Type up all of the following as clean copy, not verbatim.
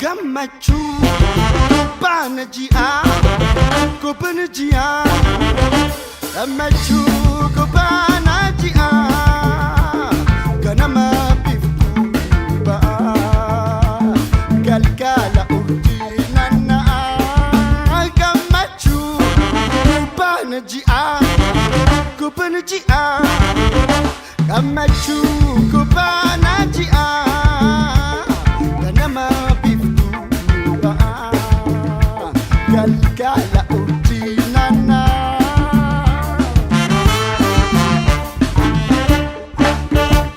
Gammachuu baana ji'aa kubni ji'aa, gammachuu kubaana ji'aa, ganama biftuu ba'aa, galgala urjii naanna'aa. Gammachuu baana ji'aa kubni ji'aa, gammachuu kubaana ji'aa, ganama biftuu ba'aa, galgala urjii naanna'aa.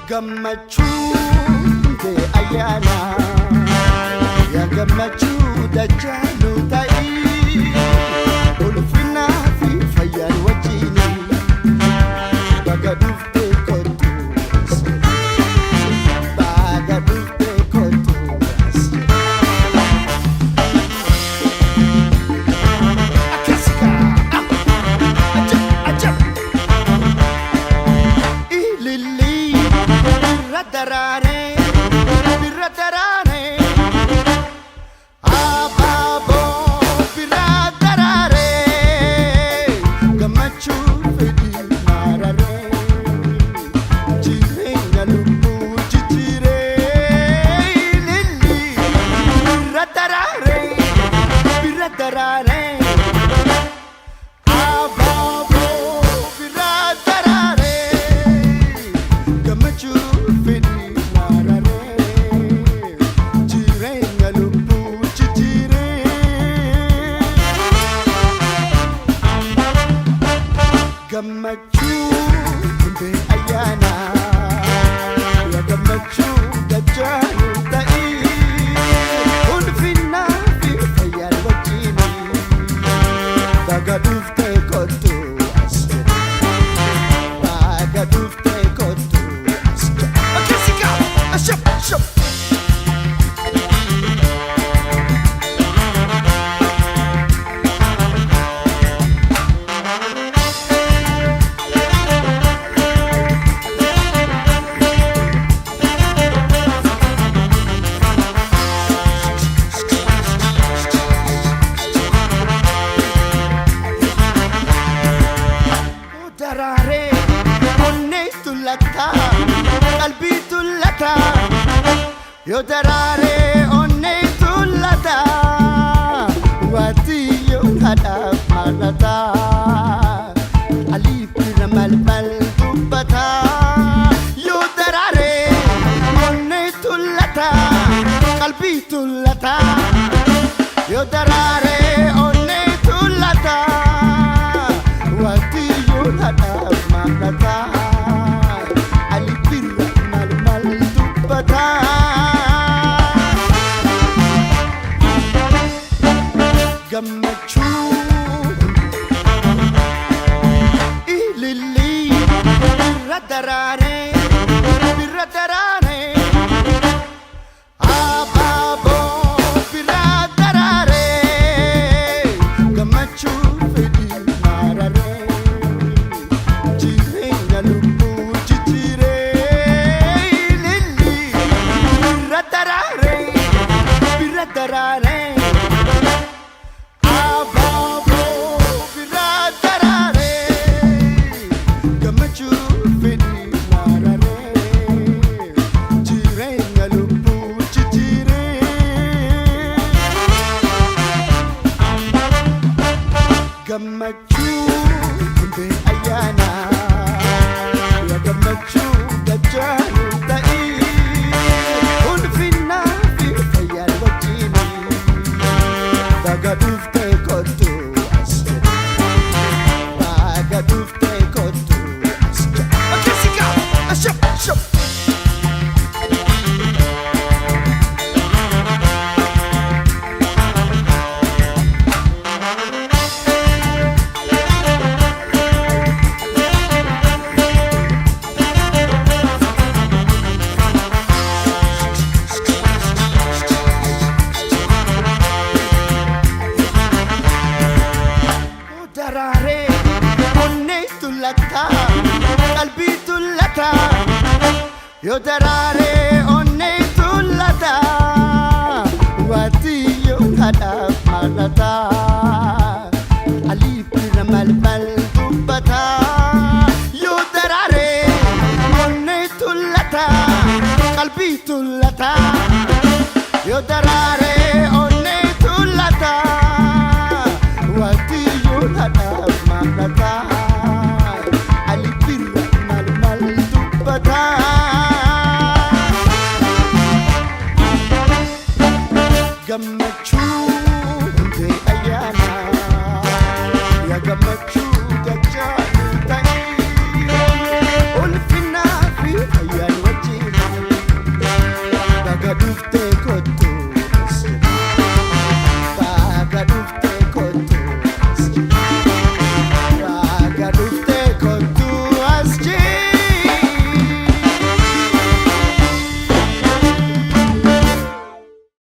Gammachuu kee ayyaana yaa gammachuu dachaalu ta'ii, ulfinaa fi fayyaan wajjini baga dhuftee kottu, baga dhuftee kottu. Akkasika ajab ajab, ililli birra daraaree, birra daraaree, abaaboo birra daraaree, gammachuu fedhii maararee, jireenya lubbuu jijjiiree. Ililli birra daraaree, birra daraaree, abaaboo birra daraaree, gammachuu fedhii maararee, jireenya lubbuu jijjiiree. Gammachuu hundee ayyaana yaa gammachuu dachaalu ta'ii, ulfinaa fi fayyaan wajjini baga dhuftee kottu as jedhe, baga dhuftee kottu as jedhe. Akkasika ashab shab. Daraaree onnee tullataa, qalbii tullataa, yoo daraaree onnee tullataa, waatiyyoo haadhaaf maalataa, alii bira malmal dubbataa. Yoo daraaree onnee tullataa, qalbii tullataa, yoo daraaree onnee tullataa, waatiyyoo haadhaaf maalataa, alii bira malmal dubbataa. Gammachuu ililli birra daraaree, birra daraaree, abaaboo birra daraaree, gammachuu fedhii maararee, jireenya lubbuu jijjiiree. Ililli birra daraaree, birra daraaree, abaaboo birra daraaree, gammachuu fedhii maararee, jireenya lubbuu jijjiiree. Gammachuu hundee ayyaana yaa gammachuu dachaalu ta'ii, ulfinaa fi fayyaan wajjini baga dhuftee kottu as jedhe, baga dhuftee kottu as jedhe. Akkasika ashab shab. Yoo daraaree onnee tullata, waatiyyoo haadhaaf marata. Alii bira mal mal dubbata. Yoo daraaree onnee tullata, qalbii tullata. Yoo daraaree onnee tullata, waatiyyoo haadhaaf marata. Ali bira mal mal dubbata. Gammachuu hundee ayyaana, yaa gammachuu.